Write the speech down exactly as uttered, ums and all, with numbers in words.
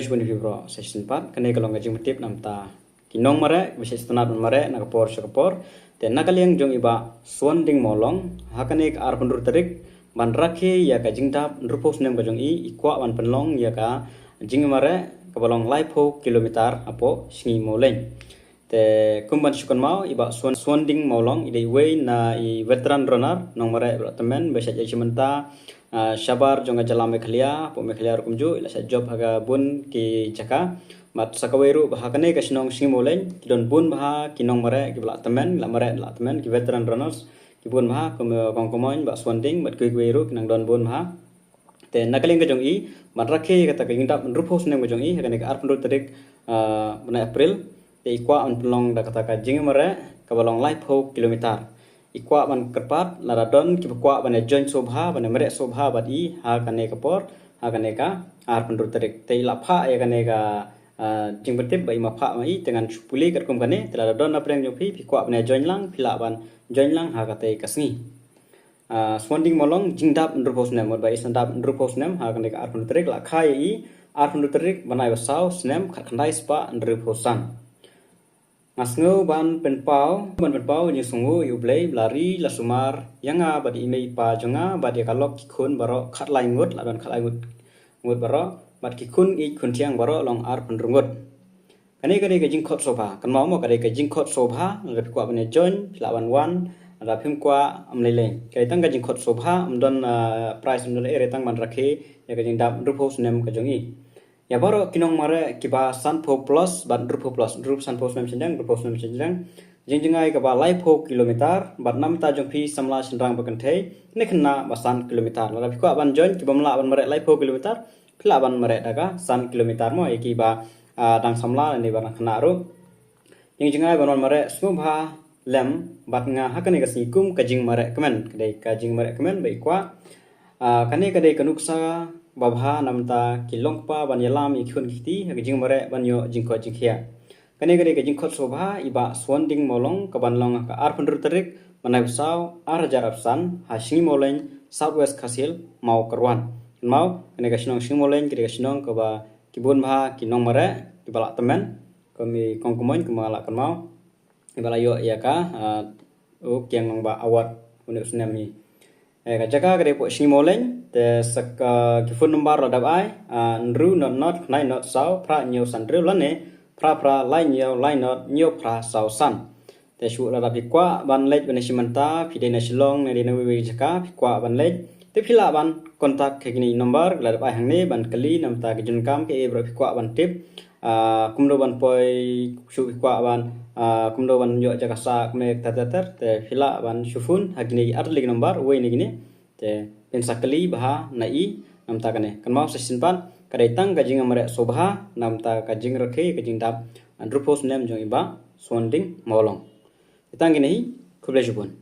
Shibun ïa phi baroh sa shisien pat, kane ka long ka jingpyntip namta ki nongmareh ba shait sngewtynnat ban mareh na ka por sha ka por. Te na ka liang jong i Bah Suanding Mawlong, ha kane ka arphew hynriew tarik ban rakhe ïa ka jingdap hynriewphew snem ka jong i, i kwah ban pynlong ïa ka jingmareh kaba long laiphew kilometer hapoh Sngi Mawleng. Te kum ban shu kynmaw, i Bah Suan, Suanding Mawlong i dei iwei na i veteran runner, nongmareh ba la tymmen ba shait ïaid shi bynta, ah, shabar jong ka jylla Meghalaya, hapoh Meghalaya ruh kumjuh, i la shait jop ha ka bun ki jaka. Bad sa kawei ruh ba ha kane ka shnong Sngi Mawleng ki don bun bha ki nongmareh kiba la tymmen, la mareh la tymmen, ki veteran runners ki bun bha, kum, eh, Kong Kamoin, Bah Suanding bad kiwei kiwei ruh ki nang don bun bha. Te na ka liang ka jong i, ban rakhe kata ka jingdap hynriewphew snem ka jong i ha kane ka arphew hynriew tarik, ah, bnai April, te i kwah ban pynlong da kata ka jingmareh kaba long laiphew kilometer. I kwah ban kyrpad lada don kiba kwah ban ïa join sngewbha, ban ïa mareh sngewbha bad i ha kane ka por, ha kane ka arphew hynriew tarik. Te i la phah ïa kane ka, ah, jingpyntip ba i ma phah ma i, te ngan shu pule katkum kane. Te lada don na pdeng jong phi, phi kwah ban ïa join lang, phi lah ban join lang ha katei ka sngi. Ah, Suanding Mawlong, jingdap hynriewphew snem, mut ba i sdang dap hynriewphew snem ha kane ka arphew hynriew tarik, la kha ïa i arphew hynriew tarik bnai ba saw, snem khatkhyndai spah hynriewphew san. Nga sngew ban pynpaw, ban pynpaw ïa ka jingsngewnguh ïa U Blei ba la ri la sumar ïa nga bad i mei i pa jong nga bad ïa ka lok ki khun baroh khatlai ngut, la don khatlai ngut, ngut baroh, bad ki khun ïeit khun thiang baroh long arphew hynriew ngut. Kane ka dei ka jingkhot sngewbha. Kynmaw mo, ka dei ka jingkhot sngewbha, lada phi kwah ban ïa join, phi lah ban wan, lada phim kwah, ym lei lei. Ka dei tang ka jingkhot sngewbha, ym don, ah, prize, ym don ei ei, tang ban rakhe ïa ka jingdap hynriewphew snem ka jong i. Ïa baroh ki nongmareh kiba sanphew plus bad hynriewphew plus, hynriew, sanphew snem shynrang, hynriewphew snem shynrang, jingjngai kaba laiphew kilometer, bad namta jong phi samla shynrang ba kynthei, ne khynnah ba san kilometer. Lada phi kwah ban join, kibym lah ban mareh laiphew kilometer, phi lah ban mareh da ka san kilometer mo, ïa kiba, ah, dang samla ne ba dang khynnah ruh. Jingjngai ban wan mareh sngewbha lem bad nga ha kane ka sngi kum ka jingmareh kmen, ka dei ka jingmareh kmen ba i kwah. Ah, kane ka dei ka nuksa babha namta ki longkpa ban ïalam ïa ki khun ki kti ha ka jingmareh ban ïoh jingkoit jingkhiah. Kane ka dei ka jingkhot sngewbha i Bah Suanding Mawlong, kaban long ha ka arphew hynriew tarik bnai ba saw, ar hajar arphew san, ha Sngi Mawleng, South West Khasi Hills, Mawkyrwat. Kynmaw, kane ka shnong Sngi Mawleng ka dei ka shnong kaba ki bun bha ki nongmareh kiba la tymmen, kum i Kong Kamoin, kumba la kynmaw, iba la ïoh ïa ka, ah, u Kiang Nangbah Award une u snem hi. Eh, ka jaka ka dei hapoh Sngi Mawleng, te sa ka, ki phone number la dep ai, ah, hynriew not not khyndai not saw phra hynñiew san hynriew lane phra phra lai hynñiew lai not hynñiew phra saw san. Te shu lada phi kwah ban leit ban ïashim bynta, phi dei na Shillong ne dei na wei wei jaka, phi kwah ban leit, te phi lah ban contact ha kine ki number la dep ai hangne ban kylli namta ki jingdonkam, kiei baroh phi kwah ban tip, ah, kumno ban poi, shu phi kwah ban, ah, kumno ban ïoh jaka sah, kumne ter ter ter, te phi lah ban shu phone ha kine ki artylli ki number, wei na kine, te phin sa kylli bha na i namta kane. Kynmaw sa shisien pat, ka dei tang ka jingmareh sngewbha namta ka jingrakhe ka jingdap hynriewphew snem jong i Bah Suanding Mawlong. Te tang kine hi, khublei shibun.